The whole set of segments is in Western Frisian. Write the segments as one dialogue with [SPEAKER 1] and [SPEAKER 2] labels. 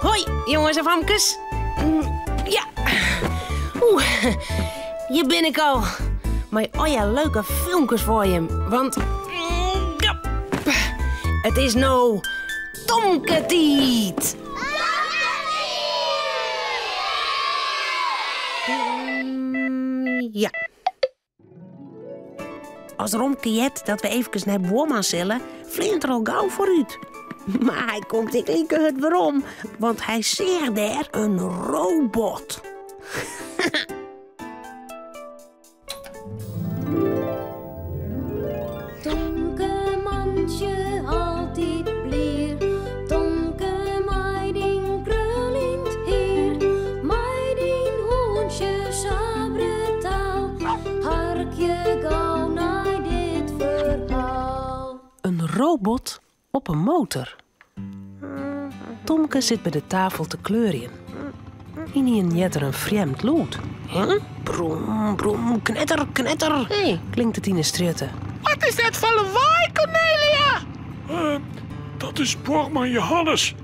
[SPEAKER 1] Hoi, jonges en famkes. Ja. Oeh, hjir bin ik al. Mei allegear leuke filmkes foar jim. Want ja, it is no Tomke-tiid. Ja. As Romke heart dat we eefkes nei buorman sille, fleant er al gau foarút. Mar hy komt ek like hurd werom, want hy seach dêr in robot.
[SPEAKER 2] Tomke mantsje altyd blier, Tomke mei dyn kruljend hier, mei dyn hûntsje sa brutaal, harkje gau nei dit ferhaal.
[SPEAKER 1] In robot op in motor. Tomke sit by de tafel te kleurjen. Ynienen heart er in frjemd lûd. Brom, brom, knetter, knetter, klinkt it yn 'e strjitte.
[SPEAKER 3] Wat is dat foar lawaai, Cornelia?
[SPEAKER 4] Dat is buorman Johannes.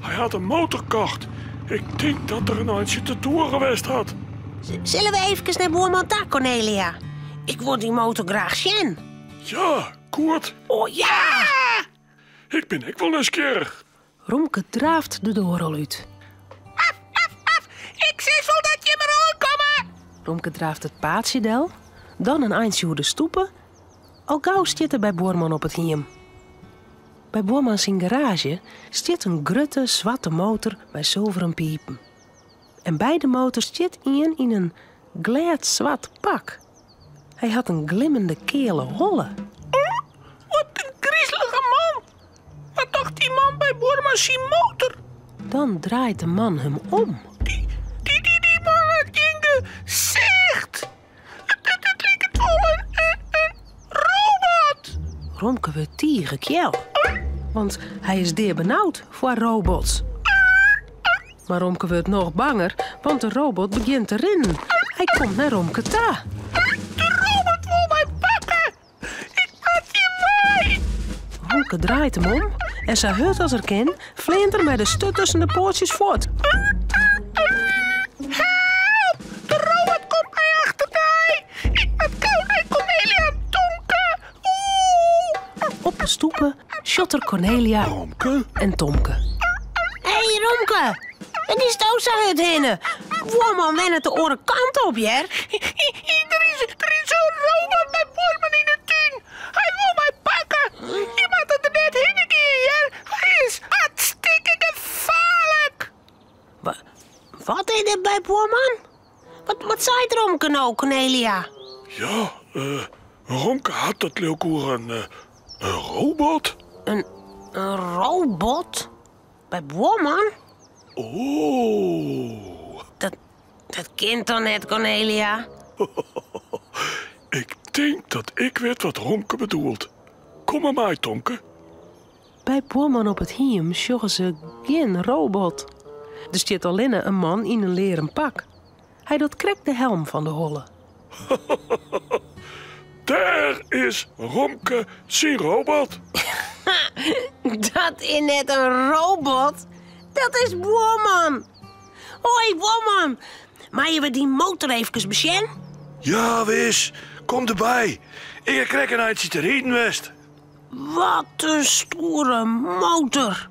[SPEAKER 4] Hy hat in motor kocht. Ik tink dat er in eintsje te toeren west hat.
[SPEAKER 1] Sille we eefkes nei buorman ta, Cornelia? Ik wol dy motor graach sjen.
[SPEAKER 4] Ja, goed.
[SPEAKER 1] O ja!
[SPEAKER 4] Ik bin ek wol nijsgjirrich.
[SPEAKER 1] Romke draaft de doar al út.
[SPEAKER 3] Af, af, af! Ik sis wol dat jim der oankomme!
[SPEAKER 1] Romke draaft it paadsje del, dan in eintsje oer de stoepe. Al gau stiet er by buorman op it hiem. By buorman syn garaazje stiet in grutte swarte motor mei sulveren pipen. En by de motor stiet ien yn in glêd swart pak. Hy hat in glimmende keale holle.
[SPEAKER 3] Oh, wat in grizelige man! Wat docht dy man by buorman syn motor?
[SPEAKER 1] Dan draait de man him om.
[SPEAKER 3] Dy, dy, dy, dy man hat gjin gesicht! It, it liket wol in, in, in robot!
[SPEAKER 1] Romke wurdt tige kjel, want hy is deabenaud foar robots. Mar Romke wurdt noch banger, want de robot begjint te rinnen. Hy komt nei Romke ta.
[SPEAKER 3] De robot wol my pakke! Ik moat hjir wei!
[SPEAKER 1] Romke draait him om en sa hurd as er kin, fleant er mei de sturt tusken de poatsjes fuort.
[SPEAKER 3] Help! De robot komt my achternei! Ik moat gau nei Cornelia en Tomke! Oeh!
[SPEAKER 1] Op 'e stoepe sjocht er Cornelia
[SPEAKER 4] Romke?
[SPEAKER 1] en Tomke. Hé Romke, wêr giest do sa hurd hinne? Buorman wennet de oare kant op, hear.
[SPEAKER 3] Der is, der is in robot by buorman yn 'e tún. Hy wol my pakke. Je moatte der net hinne gean, hear. Hy is hartstikke gefaarlik.
[SPEAKER 1] Wat is der by buorman? Wat, wat seit Romke no, Cornelia?
[SPEAKER 4] Ja, eh, Romke hat it leau 'k oer in, eh, in robot.
[SPEAKER 1] In, in robot? By buorman?
[SPEAKER 4] Oh.
[SPEAKER 1] Dat, dat kin toch net, Cornelia?
[SPEAKER 4] Ik tink dat ik wit wat Romke bedoelt. Kom mar mei, Tomke.
[SPEAKER 1] By buorman op it hiem sjogge se gjin robot. Der stiet allinne in man yn in learen pak. Hy docht krekt de helm fan de holle.
[SPEAKER 4] Dêr is Romke syn robot.
[SPEAKER 1] Dat is net in robot, dat is buorman. Hoi buorman, meie we dyn motor eefkes besjen?
[SPEAKER 4] Ja, wis. Kom derby. Ik ha krekt in eintsje te riden west.
[SPEAKER 1] Wat in stoere motor!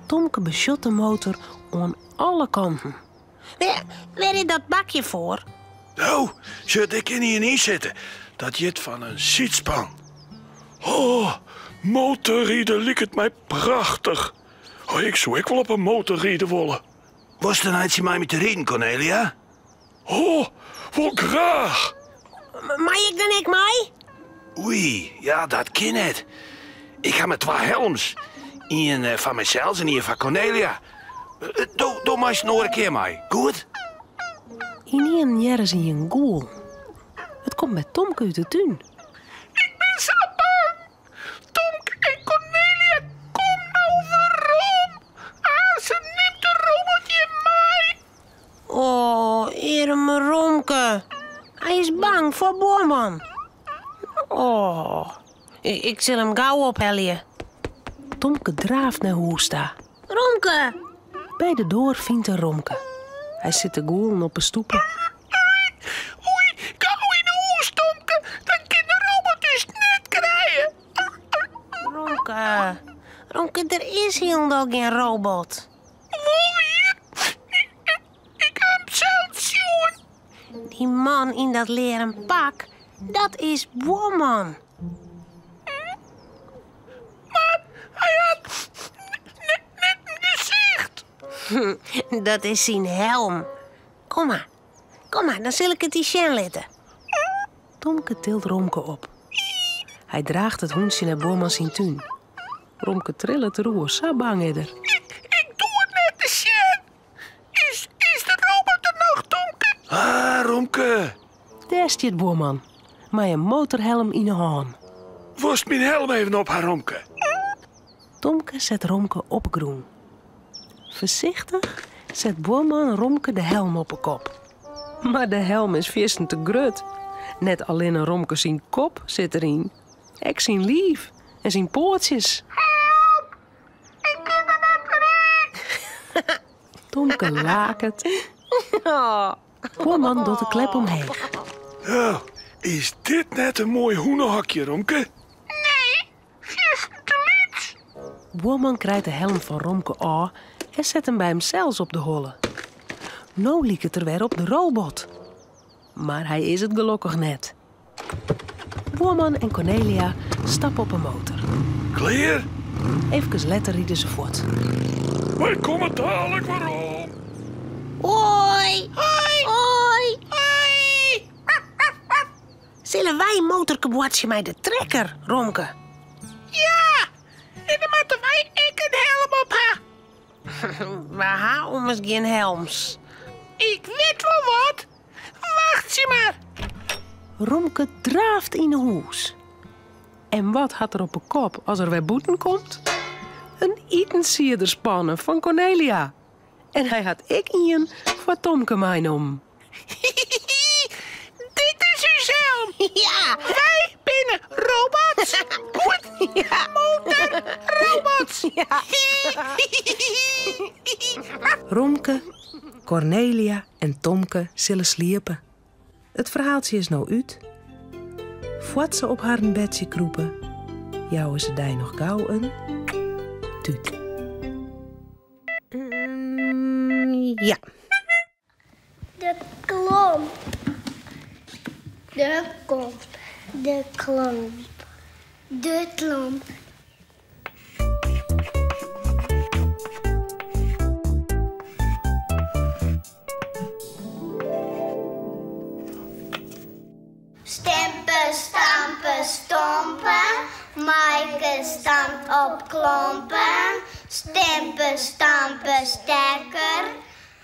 [SPEAKER 1] Tomke besjocht de motor oan alle kanten. Wêr, wêr is dat bakje foar?
[SPEAKER 4] No, sjoch, dêr kinne je yn sitte. Dat hjit fan in sydspan. Oh, motorride liket my prachtich. Oh, ik soe ek wol op in motor ride wolle.
[SPEAKER 5] Wolst in eintsje mei my te riden, Cornelia?
[SPEAKER 4] Oh, wol graach.
[SPEAKER 1] Mei ik dan ek mei?
[SPEAKER 5] Oei, ja, dat kin net. Ik ha mar twa helms. Ien eh, foar mysels en ien foar Cornelia. Eh, do, do meist in oare kear mei, goed?
[SPEAKER 1] Ynienen hearre se ien gûlen. It komt by Tomke út de tún.
[SPEAKER 3] Ik bin sa bang. Tomke en Cornelia, kom no werom. Aansen nimt de robot jim mei.
[SPEAKER 1] O, earme Romke. Hy is bang foar buorman. O, ik sil him gau ophelje. Tomke draaft nei hûs ta. Romke! By de doar fynt er Romke. Hy sit te gûlen op 'e stoepe.
[SPEAKER 3] Oei, gau yn 'e hûs, Tomke, dan kin de robot ús net krije.
[SPEAKER 1] Romke, Romke, der is hielendal gjin robot.
[SPEAKER 3] Wol wier, ik ha him sels sjoen.
[SPEAKER 1] Dy man yn dat learen pak, dat is buorman.
[SPEAKER 3] Mar hy hat net in gesicht.
[SPEAKER 1] Dat is syn helm. Kom mar, kom mar, dan sil ik it dy sjen litte. Tomke tilt Romke op. Hy draacht it hûntsje nei buorman syn tún. Romke trillet deroer, sa bang is er.
[SPEAKER 3] Ik doar net te sjen. Is, is de robot der noch, Tomke?
[SPEAKER 4] Ah, Romke.
[SPEAKER 1] Dêr stiet buorman, mei in motorhelm yn 'e hân.
[SPEAKER 4] Wolst myn helm even op ha, Romke?
[SPEAKER 1] Tomke set Romke op 'e grûn. Foarsichtich set buorman Romke de helm op 'e kop. Mar de helm is fierstente grut. Net allinne Romke syn kop sit deryn, ek syn liif en syn poatsjes.
[SPEAKER 3] Help! Ik kin der net mear út!
[SPEAKER 1] Tomke laket. Buorman docht de klep omheech.
[SPEAKER 4] Oh, is dit net in moai hûnehokje, Romke?
[SPEAKER 3] Nee, fierstente lyts.
[SPEAKER 1] Buorman krijt de helm fan Romke ôf en set him by himsels op de holle. No liket er wer op de robot. Mar hy is it gelokkich net. Buorman en Kornelia stappe op 'e motor.
[SPEAKER 4] Klear?
[SPEAKER 1] Efkes letter ride se fuort.
[SPEAKER 4] Wy komme dalik werom.
[SPEAKER 1] Hoi!
[SPEAKER 3] Hoi!
[SPEAKER 1] Hoi!
[SPEAKER 3] Hoi!
[SPEAKER 1] Sille wy motorke boartsje mei de trekker, Romke?
[SPEAKER 3] Ja! En dan moatte wy ek in helm op ha.
[SPEAKER 1] Wy ha ommers gjin helms.
[SPEAKER 3] Ik wit wol wat. Wachtsje mar.
[SPEAKER 1] Romke draaft yn 'e hûs. En wat hat er op 'e kop as er wer bûten komt? In itensiederspanne fan Kornelia. En hy hat ek ien foar Tomke meinommen.
[SPEAKER 3] Dit is ús helm.
[SPEAKER 1] Ja.
[SPEAKER 3] Wy binne robots. Goed.
[SPEAKER 1] Ja.
[SPEAKER 3] Motor robots.
[SPEAKER 1] Ja. Romke, Kornelia en Tomke sille sliepe. It ferhaaltsje is no út. Foar't se op harren bedsje krûpe, jouwe se dy noch gau in tút. Ja.
[SPEAKER 2] De klomp. De klomp. De klomp. De klomp. Stimpe, stampe, stompe, Maaike stampt op klompen. Stimpe, stampe, stekker,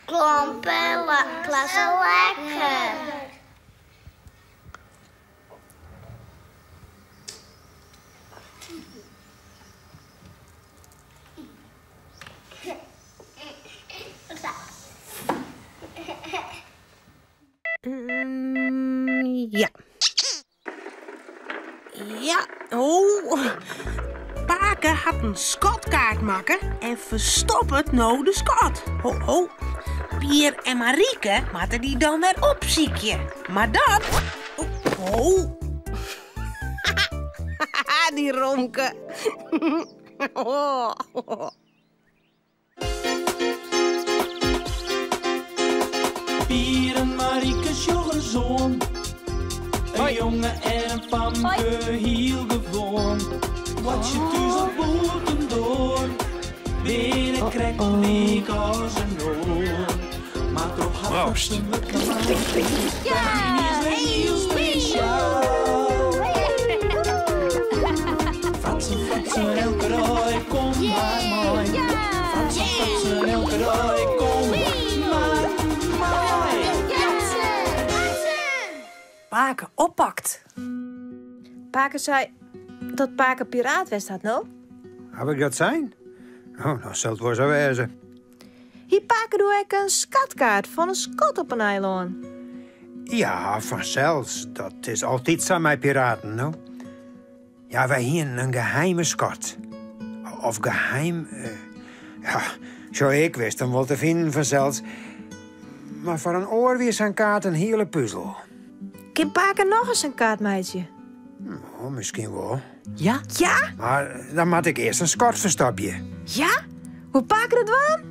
[SPEAKER 2] klompen, klasse lekker.
[SPEAKER 1] Ja. Ja, oh. Pake hat in skatkaart makke en ferstoppet no de skat. Ho, ho. Pier en Marieke moatte dy dan wer opsykje. Mar dat... Oh. Dy Romke.
[SPEAKER 6] Pier en Marieke sjogge ris oan. In jonge en in famke, hiel gewoan. Boartsje thús of bûtendoar, binne krekt lyk as in oar. Mar troch har
[SPEAKER 4] Proost.
[SPEAKER 6] fratsen wurdt Ferline is wer hiel spesjaal. Fratsen, fratsen, elke dei, kom mar mei. Fratsen, fratsen, elke dei, kom mar mei.
[SPEAKER 7] Pake oppakt.
[SPEAKER 8] Pake sei dat pake piraat west hat, no?
[SPEAKER 9] Haw ik dat sein? Oh, dan sil it wol sa wêze.
[SPEAKER 8] Hie pake doe ek in skatkaart fan in skat op in eilân?
[SPEAKER 9] Ja, fansels. Dat is altyd sa mei piraten, no. Ja, wy hienen in geheime skat. Of geheim... Ja, Sjoch, ik wist him wol te finen fansels. Mar foar in oar wie sa'n kaart in hiele puzel.
[SPEAKER 8] Kin pake nochris sa'n kaart meitsje?
[SPEAKER 9] Oh, miskien wol.
[SPEAKER 10] Ja?
[SPEAKER 8] Ja?
[SPEAKER 9] Mar dan moat ik earst in skat ferstopje.
[SPEAKER 8] Ja? Wol pake dat dwaan?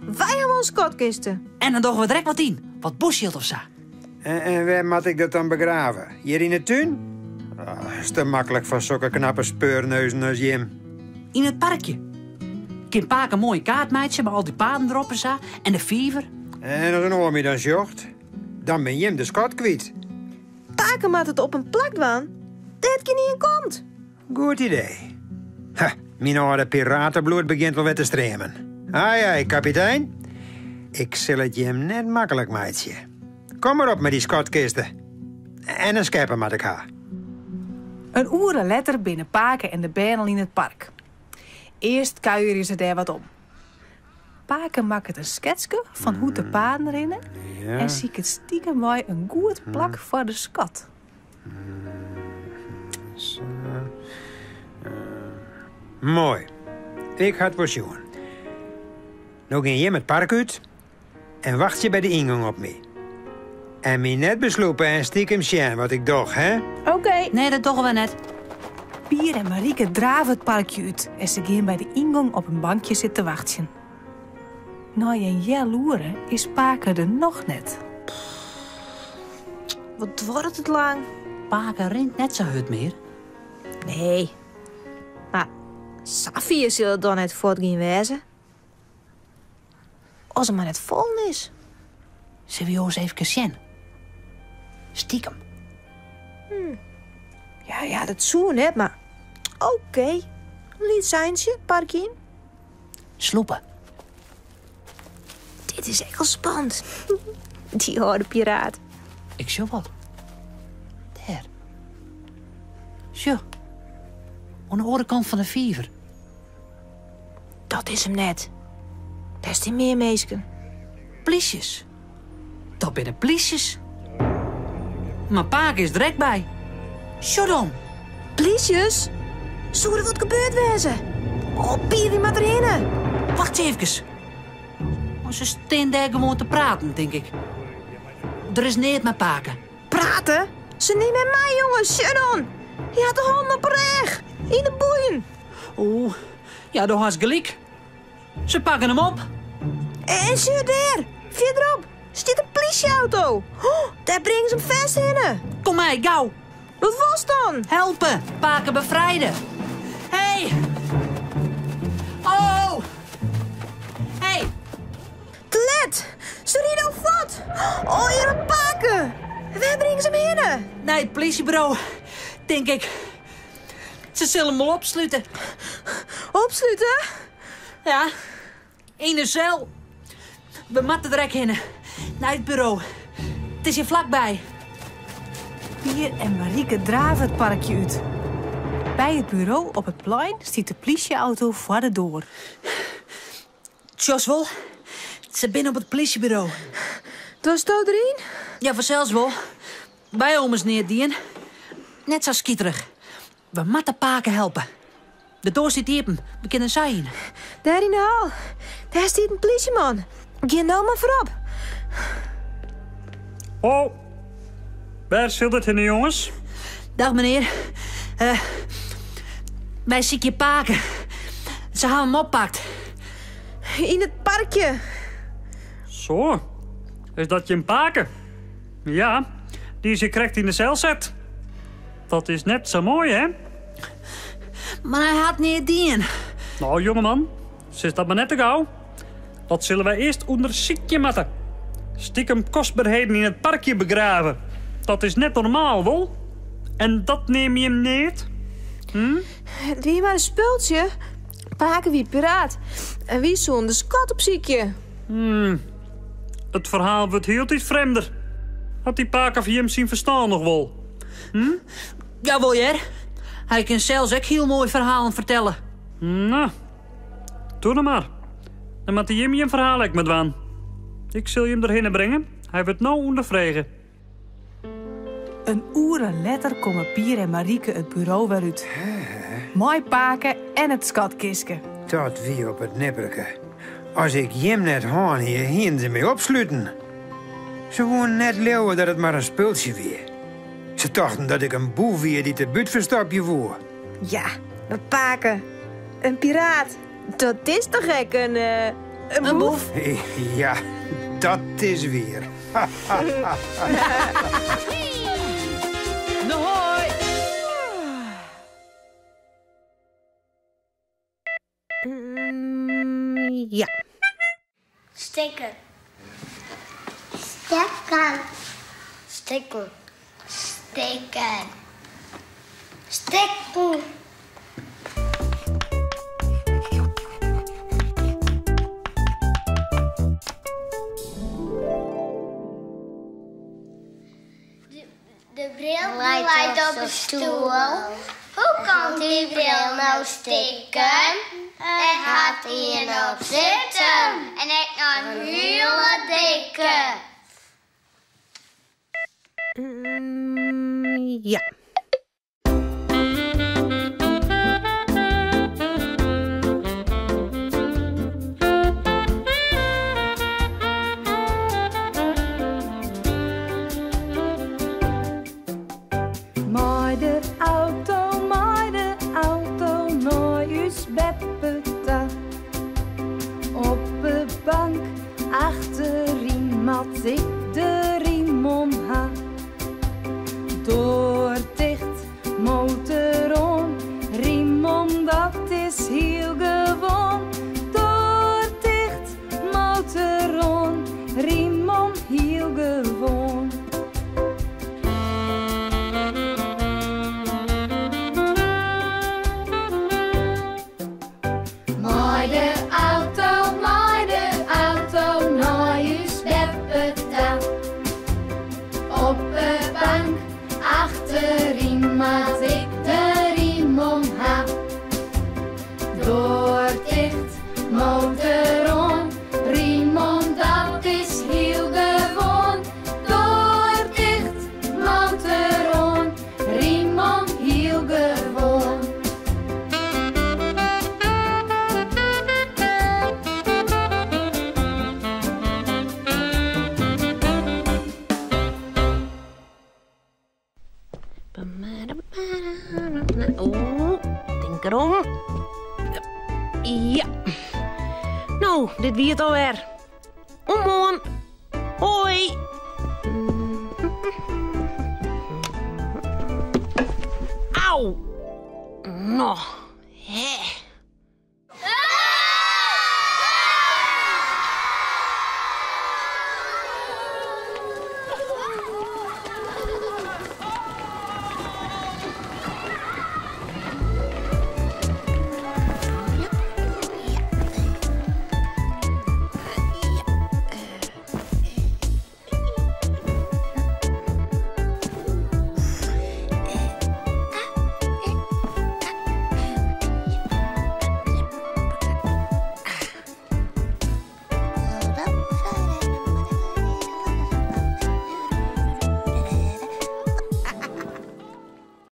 [SPEAKER 8] Wy hawwe wol in skatkiste.
[SPEAKER 10] En dan dogge we der ek wat yn. Wat bosjild of sa.
[SPEAKER 9] En, en wêr moat ik dat dan begrave? Hjir yn 'e tún? Oh, is te maklik foar sokke knappe speurneuzen as jim.
[SPEAKER 10] Yn it parkje. Kin pake in moaie kaart meitsje mei al dy paden derop en sa. En de fiver.
[SPEAKER 9] En as in oar my dan sjocht, dan bin jim de skat kwyt.
[SPEAKER 8] Pake moat it op in plak dwaan dêr't gjinien komt.
[SPEAKER 9] Goed idee. Ha, myn âlde piratebloed begjint wol wer te streamen. Ai, ai, kapitein. Ik sil it jim net maklik meitsje. Kom mar op mei dy skatkiste. En in skeppe moat ik ha.
[SPEAKER 7] In oere letter binne pake en de bern al yn it park. Earst kuierje se dêr wat om. Pake makket in sketske fan hoe't de paden rinne en siket stikem-wei in goed plak foar de skat.
[SPEAKER 9] Moai. Ik ha it wol sjoen. No gean jim it park út en wachtsje by de yngong op my. En my net beslûpe en stikem sjen wat ik doch, hè?
[SPEAKER 8] Oké.
[SPEAKER 10] Nee, dat dogge we net.
[SPEAKER 7] Pier en Marike drave it parkje út en se gean by de yngong op in bankje sitten te wachtsjen. Nei in healoere is pake der noch net.
[SPEAKER 8] Wat duorret it lang?
[SPEAKER 10] Pake rint net sa hurd mear.
[SPEAKER 8] Nee. Mar sa fier sil it dan net fuortgien wêze. As er mar net fallen is.
[SPEAKER 10] Sille we oars eefkes sjen? Stikem.
[SPEAKER 8] Ja, ja, dat soe net, mar oké. In lyts eintsje, parkje yn.
[SPEAKER 10] Slûpe.
[SPEAKER 8] Dit is ek al spannend. Dy âlde piraat.
[SPEAKER 10] Ik sjoch wat. Dêr. Sjoch. Oan de oare kant fan de fiver.
[SPEAKER 8] Dat is him net. Dêr stean mear minsken.
[SPEAKER 10] Plysjes. Dat binne plysjes. Mar pake is der ek by. Sjoch dan.
[SPEAKER 8] Plysjes? Soe der wat gebeurd wêze? Oh, Pier, wy moatte derhinne.
[SPEAKER 10] Wacht eefkes. Oh, se stean dêr gewoan te praten, tink ik. Der is neat mei pake.
[SPEAKER 8] Prate? Se nimme him mei, jonges. Sjoch dan. Hy hat de hannen op 'e rêch. Yn de boeien.
[SPEAKER 10] Oeh, ja, do hast gelyk. Se pakke him op.
[SPEAKER 8] En sjoch dêr, fierderop, stiet in plysjeauto. Oh, dêr bringe se him fêst hinne.
[SPEAKER 10] Kom mei, gau.
[SPEAKER 8] Wat wolst dan?
[SPEAKER 10] Helpe, pake befrijde. Hey! Oh! Hey!
[SPEAKER 8] Te let! Se ride al fuort! Oh, hjir pake! Wêr bringe se him hinne?
[SPEAKER 10] Nei it plysjeburo, tink ik. Se sille him wol opslute.
[SPEAKER 8] Opslute?
[SPEAKER 10] Ja, yn de sel. We moatte der ek hinne. Nei it buro. It is hjir flakby.
[SPEAKER 7] Pier en Marike drave it parkje út. By it buro op it plein stiet de plysjeauto foar de doar.
[SPEAKER 10] Sjochst wol, se binne op it plysjeburo.
[SPEAKER 8] Doarsto deryn?
[SPEAKER 10] Ja, fansels wol. Wy ha ommers neat dien. Net sa skiterich. We moatte pake helpe. De doar stiet iepen, we kinne sa yn.
[SPEAKER 8] Dêr yn de hal, dêr stiet in plysjeman. Gean no mar foarop.
[SPEAKER 11] Ho, wêr sil dit hinne, jonges?
[SPEAKER 10] Dag menear. Uh, wy sykje pake. Se hawwe him oppakt.
[SPEAKER 8] Yn it parkje.
[SPEAKER 11] Zo, is dat jim pake? Ja, dy is hjir krekt yn de sel set. Dat is net sa moai, hè?
[SPEAKER 10] Mar hy hat neat dien.
[SPEAKER 11] Nou, jongeman, sis dat mar net te gau. Dat sille wy earst ûndersykje moatte. Stikem kostberheden yn it parkje begrave. Dat is net normaal, wol? En dat neame jim neat? Hm?
[SPEAKER 8] It wie mar in spultsje. Pake wie piraat en wy soenen de skat opsykje.
[SPEAKER 11] Hmm. It ferhaal wurdt hieltyd frjemder. Hat dy pake fan jim syn ferstân noch wol? Hm?
[SPEAKER 10] Jawol hear. Hy kin sels ek hiel moai ferhalen fertelle.
[SPEAKER 11] No, doe dan mar. Dan moatte jim jim ferhaal ek mar dwaan. Ik sil jim derhinne bringe. Hy wurdt no ûnderfrege.
[SPEAKER 7] In oere letter komme Pier en Marike it buro wer út. Mei pake en it skatkistke.
[SPEAKER 9] Dat wie op it nipperke. As ik jim net hân hie, hienen se my opsluten. Se woenen net leauwe dat it mar in spultsje wie. Se tochten dat ik in boef wie dy't de bút ferstopje woe.
[SPEAKER 8] Ja, mar pake, in piraat, dat is toch ek in, in boef?
[SPEAKER 9] Ja, dat is wier.
[SPEAKER 10] Hoi!
[SPEAKER 1] Ja.
[SPEAKER 2] Stikken. Stekken. Stikken. Stikken. Stikken. De bril leit op de stoel. Hoe komt dy bril no stikken? Der hat ien op sitten en ek noch in hiele dikke.
[SPEAKER 1] Ja.
[SPEAKER 12] Mei de auto, mei de auto nei ús beppe ta. Op 'e bank achteryn moat ik de riem om ha. Doar ticht, motor oan, riem om, dat is hiel gewoan. Doar ticht, motor oan, riem om, hiel gewoan.
[SPEAKER 2] Mei de auto, mei de auto nei ús beppe ta. Op 'e bank achteryn moat ik de riem om ha. Doar ticht, motor oan, riem om, dat is hiel gewoan. Doar ticht, motor oan, riem om, hiel gewoan.
[SPEAKER 1] Oeh, tink derom. Ja. No, dit wie it alwer. Oant moarn. Hoi. Au. No.